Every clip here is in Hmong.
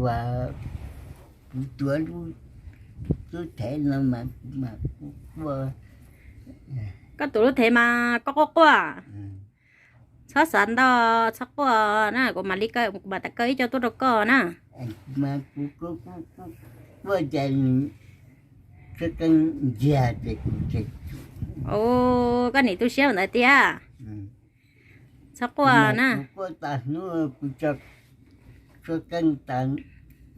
Uas kuv tuav lub, lub thev no mas kuv mas kuj quaj. Koj tuav lub thev mas koj quaj quaj. Txhob xav ntau, txhob quaj na, kuv mam li, kuv mam tas kaw ib co tuaj rau koj na. Mas kuv quaj, quaj, quaj, quaj cas nws tshaj qeej ntsiag ces kuv tseem tsum. Koj niam tu siab ntawd tiag. Txhob quaj na. Kuv quaj tas hnub kuv tso, tshaj qeej tas,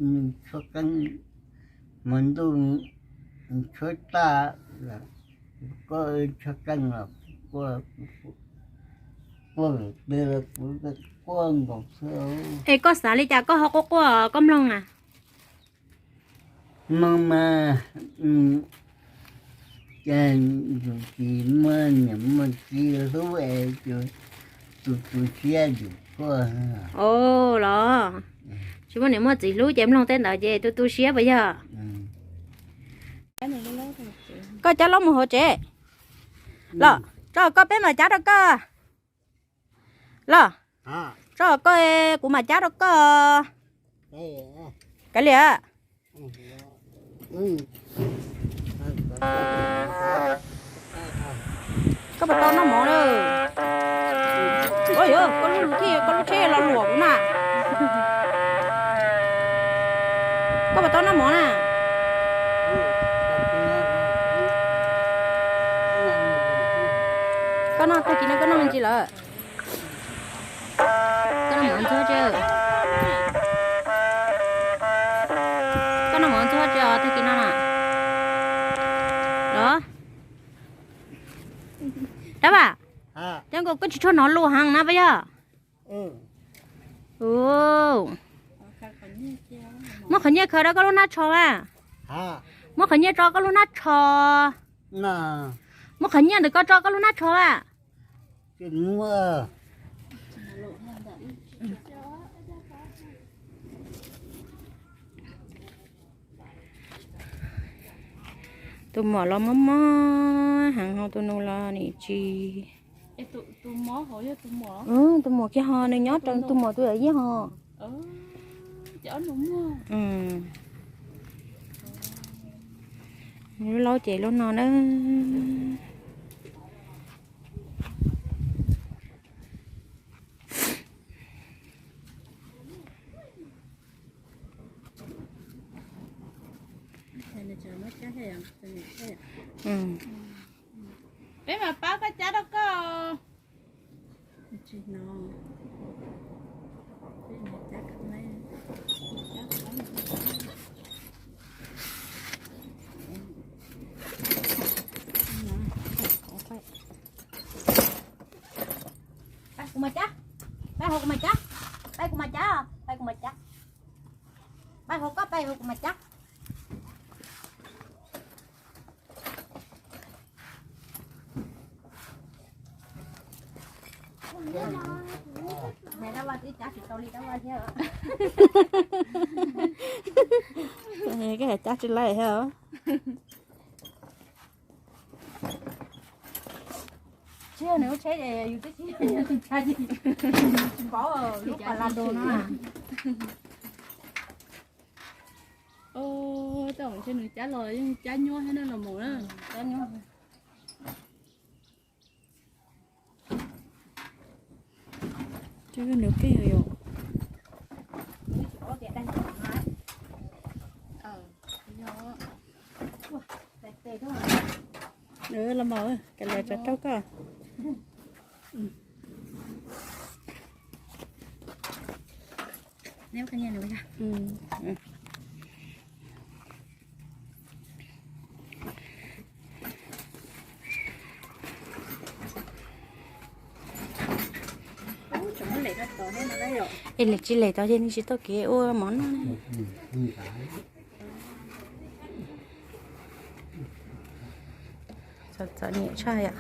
nws tshaj qeej, hmo ntuj tshuab tag, koj tshaj qeej los kuv quaj, quaj lawm kuv quaj nkaus xwb. Es koj xav li cas koj ho quaj quaj koj mloog na? Mloog mas cas yus tsis muaj niam muaj txiv hlub es tus tu siab yus quaj. Los tsis muaj niam muaj txiv hlub ces mloog tej ntawd ces tu tu siab puas yog? Koj cab laub mus hauv tsev los, tso koj peb mam cab rau koj. Los, tso koj, kuv mam cab rau koj. Kav liam. Koj puas tau noj mov na? Ua yuav koj lub luv thij koj lub tsheb los luam kuv na. Koj puas tau noj mov na? Koj noj tag kis no koj noj me ntsis lawm? Koj noj mov ntxuag tsi, koj noj mov ntxuag tsi os tag kis no na? Los, Dab Vam, cov nkaus koj tsis tshua hnov lus heev na puas yog? Muab qhov nyiaj khaws rau koj lub hnab tsho a. Muab qhov nyiaj tso koj lub hnab tsho. Muab qhov nyiaj ntawm koj tso koj lub hnab tsho a. Tus muam los mob mob heev ho tus nus los nim tsis. Tus muam kiag ho nws nyob rau tus muam tus yawm yij ho. Lub laub ces lub no na. Peb mam pab koj cab rau koj. Pab kuv mas cab, pab hauv kuv mas cab, pab kuv mas cab, pab kuv mas cab, pab hauv koj pab hauv kuv mas cab. Koj cab tsis laij thiab. Tsis yog nws lub tsheb es yus twb tsis yog nws cab, tsis paub lub pas las dos no. Tau ntshe nws cab los yeej cab nyuaj thiab na los mus na. Cab nyuaj. Nws kej yom. Los mas, kav liam tsam rau koj. Es lawv tsis lem tod ces nws tsis tau kev ua mov noj na. Txom txom nyem tshaj yom.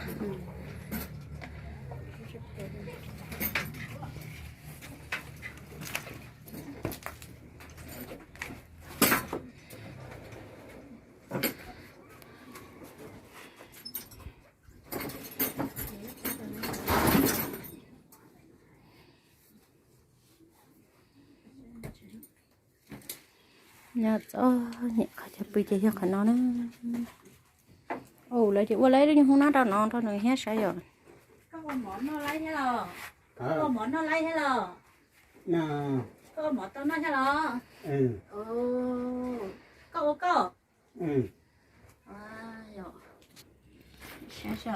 Nyob txom nyem qhov chaw pw ces yog qhov no na. Ua lawv ces ua lawv lub nyuag hoob nab rau no rau nws thiab sav yom. Koj ua mov noj laib thiab los? Koj ua mov noj laib thiab los? Koj ua mov tau noj thiab los? Koj ua koj. Txawj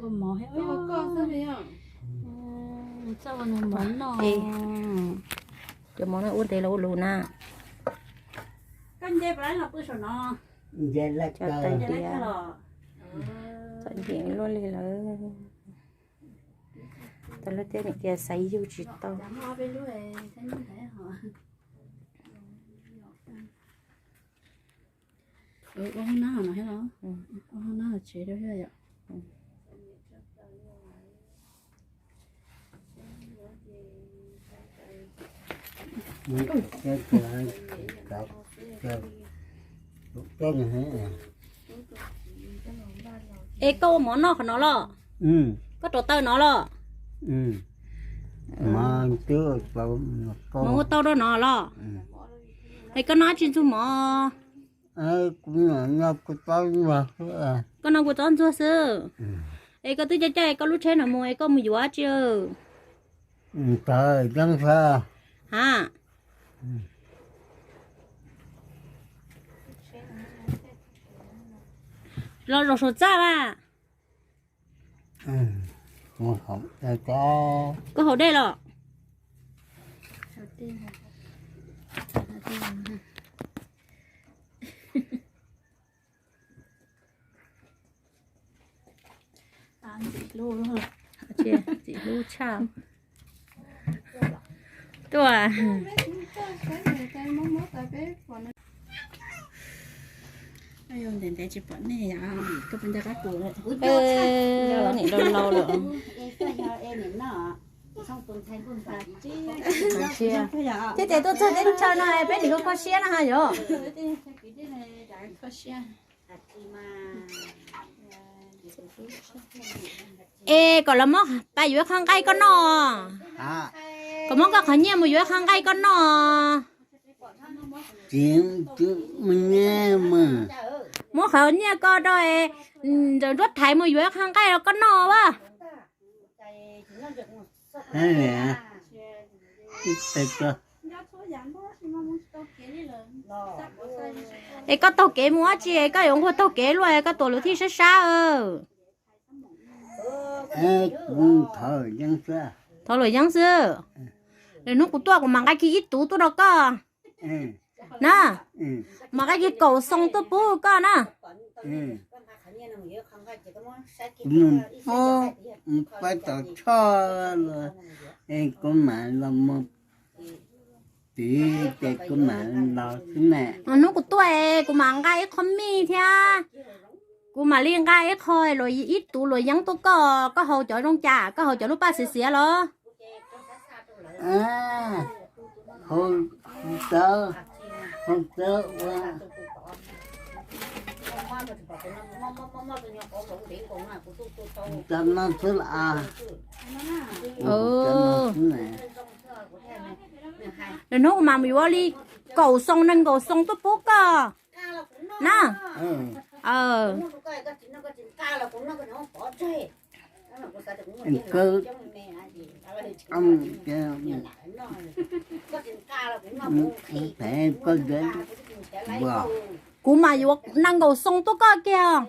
ua mov thiab. Txawj ua mov noj. Cov mov no ua ntev los ua luv na. Koj nce pab los pw saum no. Nce lawm. Cov tais diav txom nyem luaj li lawm. Tau lub tiab nim tias xaiv yug tsis tau. Ua hoob nab no thiab los? Ua hoob nab tsev rau thiab yom. Es koj ua mov noj qhov no los? Koj rau taw no los? Mov ua tau rau no los? Es koj noj tsis ntxuag mov? Koj noj kua txob ntxuag xwb. Es koj twb coj coj koj lub tsheb no mus es koj mus yuav tsi? Ha. Los zaum saum txaj na. Koj haus dej los? Ntxim hlub tshaj. Tuaj. Ntev ntev tsis pom nej yom, koj puas nco qab kuv? Nim laus laus lawm. Thiab tias tuaj txog teb chaws no peb nim kho kho siab no ha yom. Es kom los muab pab yuav ib qho nqaij koj noj. Kom muab koj qhov nyiaj mus yuav ib qho nqaij koj noj. Muab qhov nyiaj koj rau nram nruab thaiv mus yuav ib qho nqaij los koj noj as. Es koj taug kev mus dab tsi es koj yuav nquag taug kev luaj, koj tuam lus thij sab sab. Thov luam yeeb xwb. Lwm hnub kuv tuaj kuv mam nqa kiag ib tug tuaj rau koj na. Mam nqa kiag kaum xoo tuaj pub koj na. Pab tau tshoj los es kuv mam los mus, tiv ces kuv mam los xwb na. Hnub kuv tuaj es kuv mam nqa ib qho mij thiab. Kuv mam li nqa ib qho, ib tug luam yeeb tuaj koj, koj haus cov zoo cas, koj haus cov lub paj xiav xiav los? Haus tawv, haus tawv ua tawv no xwb las. Lwm hnub kuv mam yuav li kaum xoo nees nkaum xoo tuaj pub koj na. Kuv mam yuav nees nkaum xoo tuaj koj kiag.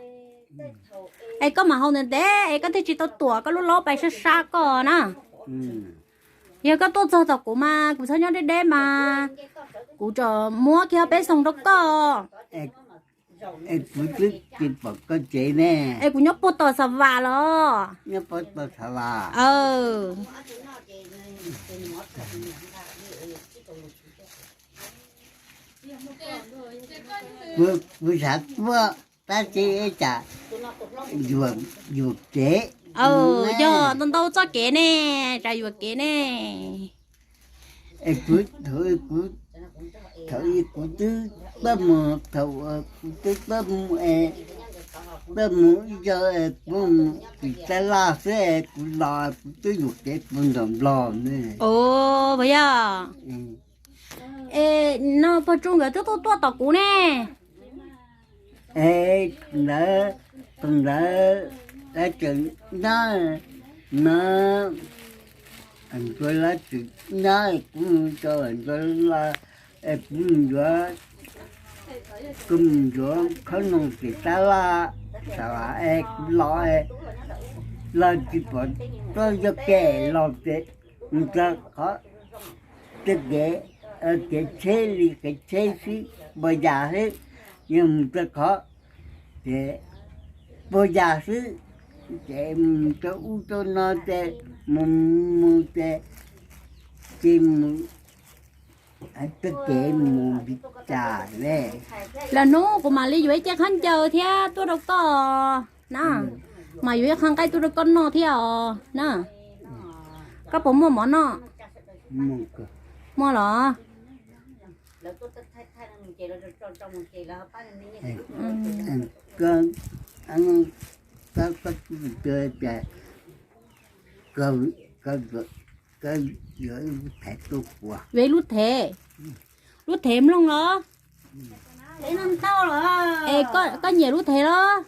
Es koj mam haus ntev ntev es koj thiaj tsis tau tuam koj lub laub pais sab sab koj na. Yog koj tuaj txog tom kuv mas kuv txhob nyob deb deb mas kuv tseem muab kiag peb xoo rau koj. Es kuv twb tsis pom koj tsev ne. Es kuv nyob puag tom Xav Vam los. Nyob puag tom Xav Vam. Kuv xav tuaj tab sis cas yuam kev. Yog ntau ntau txoj kev ne, tsam yuam kev ne. Es kuv thaum, thaum kuv twb pab mus, thaum kuv twb pab mus es, pab mus ib zaug es kuv mus tim Tab Laj xwb es kuv los kuv twb yuam kev puag nram Nplog ne. Ua puas yog? No pog Tsu nkawd twb tuaj tuaj tom kuv ne. Es ntawd, tus ntawd lawv tseem nyob no, ntsuav lawv tseem nyob, kuv mus rau ntsuav los, kuv mus ntsuav, kuv mus ntsuav khob noom ces tab laj, es kuv los, los tsis pom tuaj yog kev los ces mus rau qhov, tej kev, kev tsheb li kev tsheb xwb, puas yam xwb, yog mus rau qhov ces puas yam xwb, ces mus rau ub rau no ces mus mus ces, ces mus, tej kev mus li cas ne. Lwm hnub kuv mam li yuav ib ce khaub ncaws thiab tuaj rau koj na, mas yuav ib qho nqaij tuaj rau koj noj thiab os na. Koj puas muaj mov noj? Muaj los? Yuav ib lub thev, lub thev mloog los? Es koj nyiam lub thev los?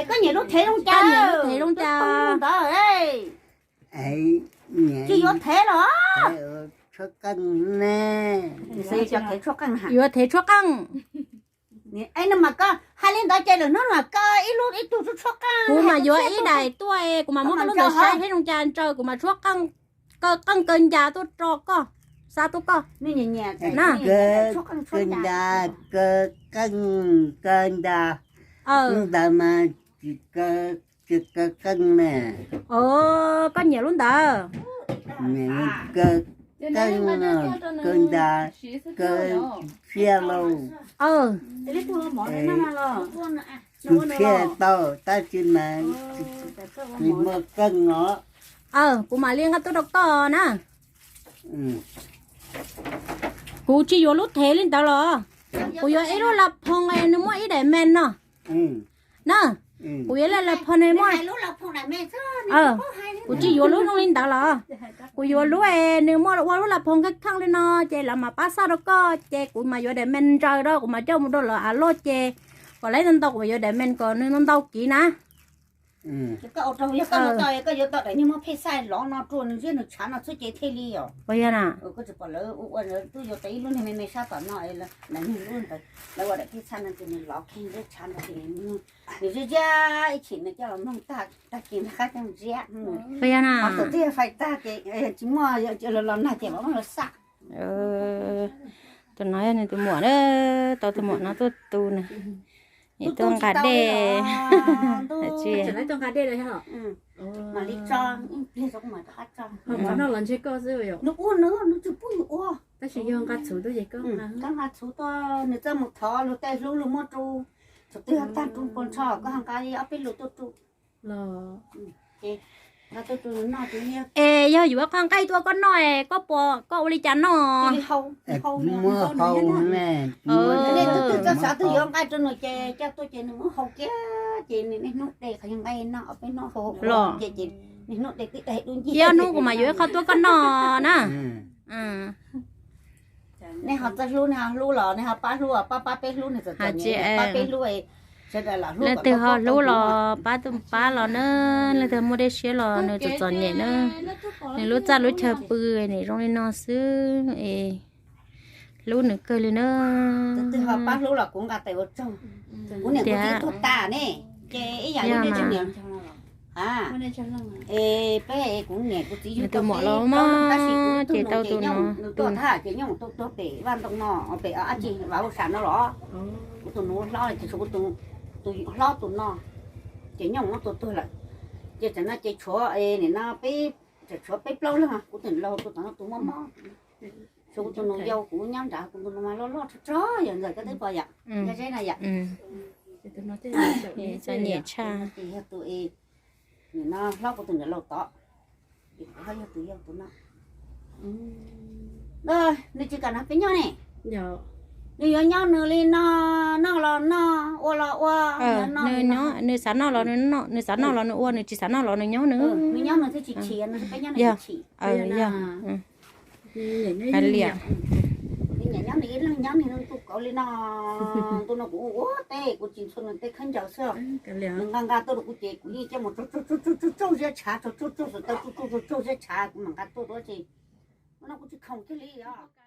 Koj nyiam lub thev zoo cas? Tsis yuav thev los? Yuav thev tshuab qeej. No mas koj hais li ntawd ces lwm hnub mas koj ib lub ib tug tshuab qeej. Kuv mas yuav ib daim tuaj, kuv mas muab koj lub ntawd saib thiab zoo cas ntsawg kuv mas tshuab qeej, kaw qeej kaw ncas tuaj rau koj, xa tuaj koj. Kaw ncas, kaw qeej kaw ncas. Lub ntawd mas tsis kaw, tsis kaw qeej ne. Koj nyiam lub ntawd. Kaw qeej, kaw ncas, kaw siab lauj. Tus siab tau tab sis mas tsis muaj qeej no. Kuv mam li nqa tuaj rau koj na. Kuv tsis yuav lub thev li ntawd los? Kuv yuav ib lub la phoo nws muaj ib daim me no na. Kuv yuav la phoo nws muaj, kuv tsis yuav lub zoo li ntawd los? Kuv yuav lub nws muaj ua lub la phoo kheej kheej li no ces lawv mam pab xaj rau koj ces kuv mas yuav daim me ntsaws rau, kuv mas coj mus rau lawv av loj ces kom lawv ntau ntau, kuv mas yuav daim me kom nws ntau ntau kiv na. Koj yuav tau daim niag muab phej xaj lov no rau nws ziab nws tshav no xwb ces thiaj li os. Koj tsis pom lawv ua, twb yuav tau ib lub niag me me sab tom no, lawv niag lub ntawd lawv ua daim phej xaj no ces nws lov kheej nws tshav no ces nws ziab ziab ib chim nws coj los mloog tag, tag kis nws qab coj ziab. Qhov twg fais tag ces tsis muaj los nag ces mam muab los xaj. Tus no yog nws tus muam, tau tus muam no tuaj tu nws, nws tuaj nqa dej. Tsis, nws ua, nws tsis pub nws ua. Nws txawj mus thov luag tej hlub luag muab rau, thaum twg ho tag rau pua nrho koj ho nqa ob peb lus tuaj rau. Es yog yuav qho nqaij tuaj koj noj, koj pom koj ua li cas noj? Muab hau ne. Twb txawj xav twb yuav nqaij rau nws ces coj tuaj ces nws muab hau kiag ces nws niaj hnub de qhov nqaij noj ob peb hnub hau los ces niaj hnub de twb de dub ncig. Ib ob hnub kuv mam yuav ib qho tuaj koj noj na. Nej ho txawj hlub, nej ho hlub los nej ho pab hlub, pab pab peb hlub, nws txom txom nyem pab peb hlub. Leej twg ho hlub los pab, pab los na, leej twg muaj dej siab los nws txom txom nyem na, nws lub txaj lub chaw pw nws zoo li no xwb es hlub nws kawg li na. Twg ho pab hlub los kuv nqa tes ua tsaug. Kuv niam kuv txiv tuag tas ne, ces ib yam li nej tsev niam. Peb kuv niam kuv txiv yug tau peb plaub leeg tab sis kuv tus nus ces nyooj nws tuag thab ces nyooj tuag pem vaj ntoo no, pem dab tsi vaj hauj sam no los. Kuv tus nus hlob ces tshuav kuv tus hlob tus no, ces nyooj muab tua tuag lawm. Ces tam no ces tshuav nim no peb, tshuav peb plaub leeg, kuv tus laus tus tom no tus mob mob, tshuav kuv tus nus yau kuv nyob nrad, kuv tus nus mas loj loj tso tso yom, ntxawm koj twb pom yom, nyob zeb na yom. Txom nyem tshaj. Ces yog tus, nim no hlob kuv tus niam laus tod, ces kuv ho yog tus yau tus no. Nws tsis kam nrog peb nyob ne. Nws yuav nyob nws li no, noj los noj, ua los ua, nws xav noj los nws noj, nws xav noj los nws ua, nws tsis xav noj los nws nyob nws. Nws nyob nws thiaj tsis chim, nws peb nyob nws chim. Yog, yog. Hais li, Nyob nws ib leeg nyob nws tu kauv li no. Ntu no kuv ua ua teb kuv tsis ntxhua nws tej khaub ncaws xwb. Nws nqa nqa tuaj rau kuv ces kuv yeej coj mus tsuj tsuj tsuj tsuj tsuj ziab tshav, tsuj tsuj tsuj tsuj tsuj tsuj ziab tshav kuv mam nqa tuaj tuaj ces. Ua no kuv tsis khoom kiag li os.